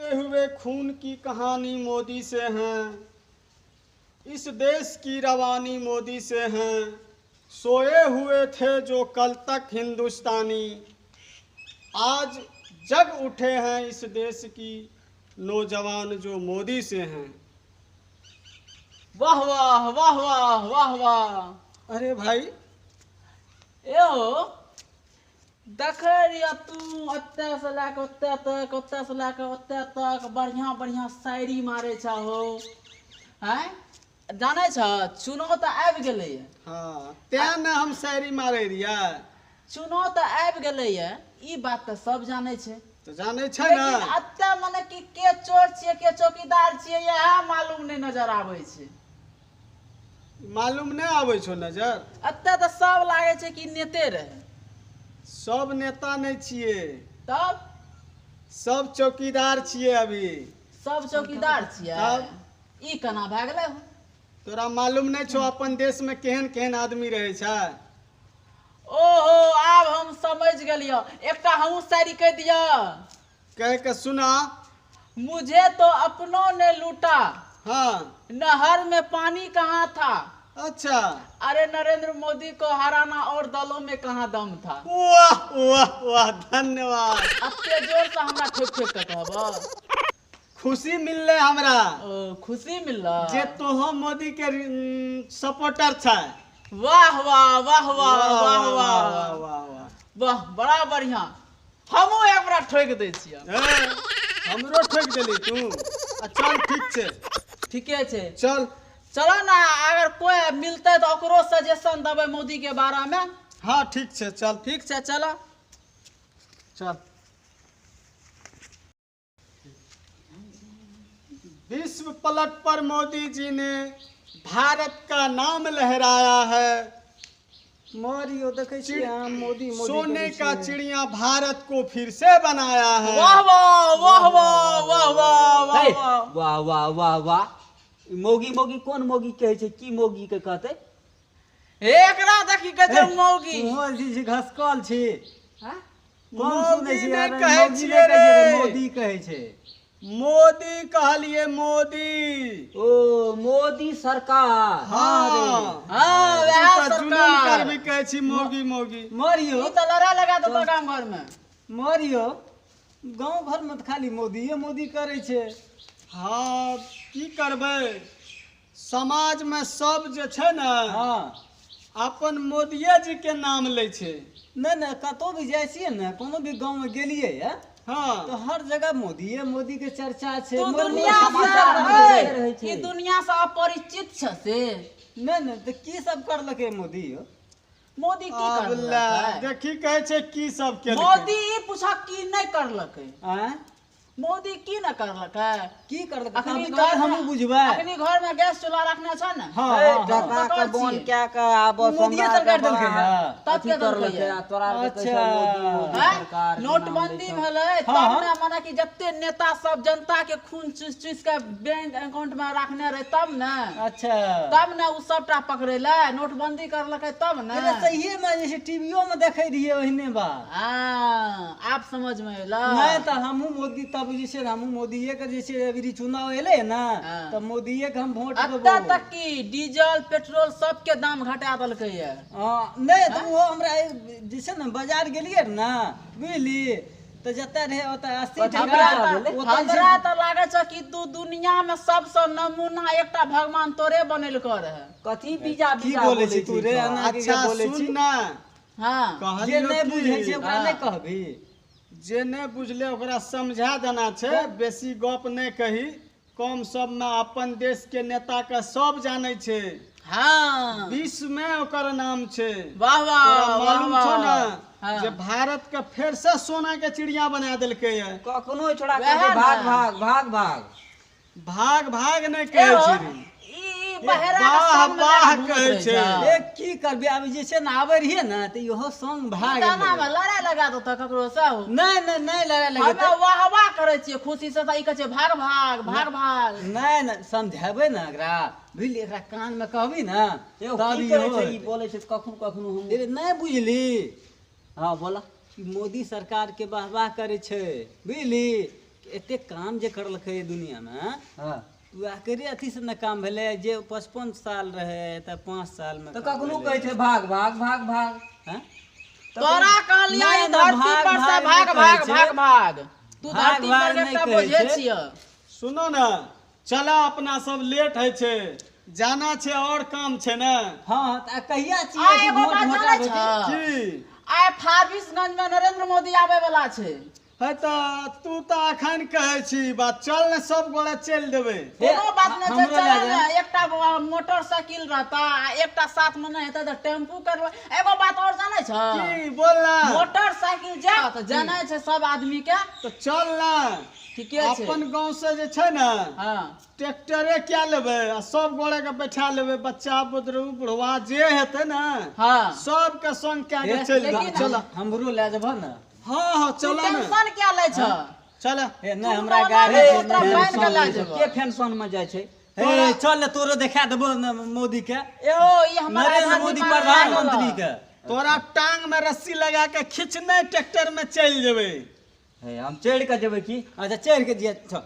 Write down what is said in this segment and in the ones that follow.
बहते हुए खून की कहानी मोदी से है, इस देश की रवानी मोदी से है। सोए हुए थे जो कल तक हिंदुस्तानी, आज जग उठे हैं इस देश की नौजवान जो मोदी से हैं। वाह वाह वाह वाह वाह वाह। अरे भाई ए हो देखे रहिया तू ओतय से लए कऽ ओतय तक, ओतय से लए कऽ ओतय तक बढ़िया बढ़िया शायरी मारे छहो। हैं जानै छ चुनाव तऽ आबि गेलैए। हाँ तें ने हम शायरी मारे रहियै। चुनाव तऽ आबि गेलैए ई बात तऽ सब जानै छै। तऽ जानै छै ने। लेकिन एतऽ मने कि के चोर छियै के चौकीदार छियै इएह मालूम नहि नजर आबै छै। मालूम नहि आबै छौ नजर? एतऽ तऽ सब लागै छै कि नेते रहै। सब नेता नहि छियै। तब सब चौकीदार छियै। अभी सब चौकीदार छियै? तब ई केना भए गेलै? तोरा मालूम नहि छौ अपन देश में केहन केहन आदमी रहै छै? ओहो आब हम समझ गेलियौ। एकटा हमहूँ शायरी कहि दिअ। कह के सुना। मुझे तो अपनों ने लूटा, हाँ नहर में पानी कहाँ था। अच्छा। अरे नरेंद्र मोदी को हराना और दलों में कहाँ दम था। वाह वाह वाह धन्यवाद। अते जोर से हमरा ठोक ठोक के कहब। खुशी मिललै हमरा। ओ खुशी मिललै जे तोहो मोदी के सपोर्टर छै। वाह वाह वाह वाह वाह वाह वाह वाह वाह बड़ा बढ़िया। हमहूँ एक बड़ा ठोक दै छियै। हमरो ठोक देली तू। चल ठीक छै। ठीके छै चल चलो ना, अगर कोई मिलते तो ओकरो सजेशन देबै मोदी के बारे में। हाँ ठीक छै चल। ठीक छै चलो चल। विश्व पलट पर मोदी जी ने भारत का नाम लहराया है। मरियो देखै छियै अहाँ मोदी मोदी सोने का चिड़िया भारत को फिर से बनाया है। वाह वाह वाह वाह वाह वाह वाह वाह वाह वाह वाह। मौगी मौगी कोन मौगी कहै छै? की मौगी के कहतै? एकरा देखी कहै छै मौगी। तोहर जे छै घसकल छी। कौन सुनै मोदी छी? नहि अरे कहै मौगी छियै नहि कहै छै रे। मोदी कहै छै। मोदी कहलिए मोदी। ओ मोदी सरकार। हाँ हाँ वएह तू तऽ जुलुम सरकार। करबी कहै छी मौगी मौगी। मरियो ई तऽ लड़ाई लगा देतौ गाम घर में। मरियो गाँव घर में तऽ खाली मोदीए मोदी करै छै। हाँ की करबै, समाज में सब जे छै ने हाँ अपन मोदिये जी के नाम लै छै। नहि नहि कतहु भी जाइ छियै ने, कोनो भी गाँव में गेलियै ये हाँ तो हर जगह मोदीए मोदी के चर्चा छै। तू मोदी दुनिया समाचार से रहै रहै छै। ई दुनिया से अपरिचित छ से। नहि नहि तऽ की सब करलकै मोदी यौ? मोदी की आब ले करलकै? देखी कहै छै की सब केलकै। मोदी ई पूछक की नहि करलकै। आँय मोदी की न करलकै? की करलकै? अखनी अभी घर तक हमहूँ बुझबै। अखनी घर में गैस चूल्हा रखने छ ने? हाँ, ए, हाँ, हाँ। टका के ककर बोन छियै? क्या के आब मोदीए सरकार देलकै हँ। तब अथी के देलकै करलकै आ तोरा आर के कहै अच्छा। छै मोदी मोदी हैं? सरकार के नाम लै नोटबंदी छौ। भेलै हाँ, तब हाँ। ने मने कि जते नेता सब जनता के खून चूस चूस के बैंक अकाउंट में रखने रहे तब ने। अच्छा तब ने उ सबटा पकड़ेलै। नोटबंदी करलकै तब ने। अरे सहिए में जे छै टीवीओ में देखै रहियै ओहिने बात। हाँ आब समझ में एलै। नहि तऽ हमहूँ मोदी तब जे छै हमहूँ मोदीए के जे छै अभी चुनाव एलै ने हाँ। तऽ मोदीए के हम वोट एतऽ देबो। तक कि डीजल पेट्रोल सबके दाम घटा देलकै ये। हाँ, नहि तऽ ओहो हमरा जे छै ने बाजार गेलियै ने बुझली तऽ जतऽ रहै ओतऽ 80 टका हमरा ओतऽ तऽ जे हमरा तऽ लागै छै कि तू दुनिया में सबसँ नमूना एकटा भगवान तोरे बनेलको रहे। कथी बीजा की बीजा बोलै छी तू रे छौ? एना के अच्छा बोलै सुन छी? ना। हाँ जे कहलियौ नहि की, बुझै छै ओकरा हाँ। नहि कहबी। जे नहि बुझले ओकरा समझा देना छै। बेसी गप नहि कही। कम सब में अपन देश के नेता के सब जानै छै। हाँ विश्व में ओकर नाम छै। वाह वाह तोरा वाह मालूम छौ वाह। ने हाँ। जे भारत के फेर से सोना के चिड़िया बना देलकै ये। कखनो छोड़ा वएह कहै छै, ने। भाग भाग भाग भाग भाग भाग नहि कहै एहो, छै रे। ई बहेरा के वाह, संग में वाह लए कऽ घूमैत कहै रहै छै। छै। ए की करबै आब जे छै ने आबै रहियै ने तऽ इहो संग ई भाग गाना गेलै। में लड़ाई लगा देतौ ककरो से हो। नहि नहि नहि लड़ाइ हमे लगेतै। वाह वाह करै छियै खुशी से तऽ ई कहै छै भाग भाग भाग भाग। नहि नहि समझेबै ने एकरा बुझली एकरा कान में कहबी ने यौ तब की इहो कहै छै ई हेतै। बोलै छै कखनो कखनो हम। अरे नहि बुझली। हाँ बोला। कि मोदी सरकार के वाह वाह करै छै बुझली। एते काम जे करलकै दुनिया में, हाँ वएह अथी से न काम भेलै जे 55 साल रहे तऽ 5 साल में। तऽ कखनो कहै छै भाग भाग भाग भाग। हैं? तोरा कहलियै नहि, धरती भाग, पर से भाग भाग नहि भाग कहै छै। भाग भाग। तू भाग, धरती भाग पर नहि एकटा कहै बोझे छै। छियै। सुनो ने, चला अपना सब लेट होइ छै, जाना छै और काम छै ने। हाँ तऽ कहिया आ छियै कि एगो वोट बात घोटाला जानै छै? छह? की आइ फारबिसगंज में नरेंद्र मोदी आबै वाला छै। है तऽ तू तऽ अखन कहै छी बात, चल ने सब गोरा चलि देबै। कोनो बात नहि छै, हमरो चल लए ने। जायब। एकटा मोटरसाइकिल रहता आ एकटा साथ में नहि हेतै तऽ टेम्पू करबै। एगो बात और जानै छह? की बोल ना। मोटरसाइकिल जा तऽ जानै छै सब आदमी के। तऽ चल ना। ठीके छै। अपन गाँव से जे छै ने हाँ ट्रैक्टरे क्या लेबै आ सब गोरे के बैठा लेबै, बच्चा बुदरू बुढ़वा जे हेतै ने हाँ सबके संग कए के हे, चलि देबै। लेकिन चल। हमरो लए जेबह ने। हाँ हाँ तू चल ने, टेंशन क्या लै छह? चल। हे नहि तू हमरा कोना गाड़ी नहि छै, तोरा नहि, बान्हि के लए नहि, जेबह। के फैंसन में जाइ छै? हे चल ने तोरो देखा देबो ने मोदी के, एहो ई हमर नरेंद्र आधा मोदी दिमाग प्रधानमंत्री के। तोरा टांग में रस्सी लगा के खींचने ट्रैक्टर में चलि जेबै। हे हम चढ़ि कऽ जेबै की? अच्छा चढ़ि के जिया, चल।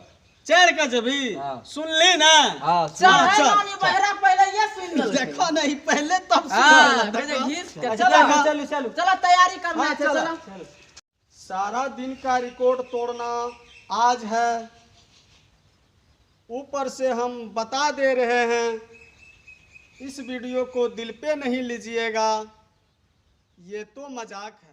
चढ़ि के जेबी? हाँ। सुनली ना? हाँ चल हाँ, है चल, नानी बहरा पहले ये सुन लेलकै। देखो नहीं पहले तब हाँ, सुन। पहले घीस के अच्छा, चलो। चलू चलू चलू। चलो तैयारी करना हाँ, है, चलो। चलो। सारा दिन का रिकॉर्ड तोड़ना आज है, ऊपर से हम बता दे रहे हैं, इस वीडियो को दिल पे नहीं लीजिएगा, ये तो मजाक है।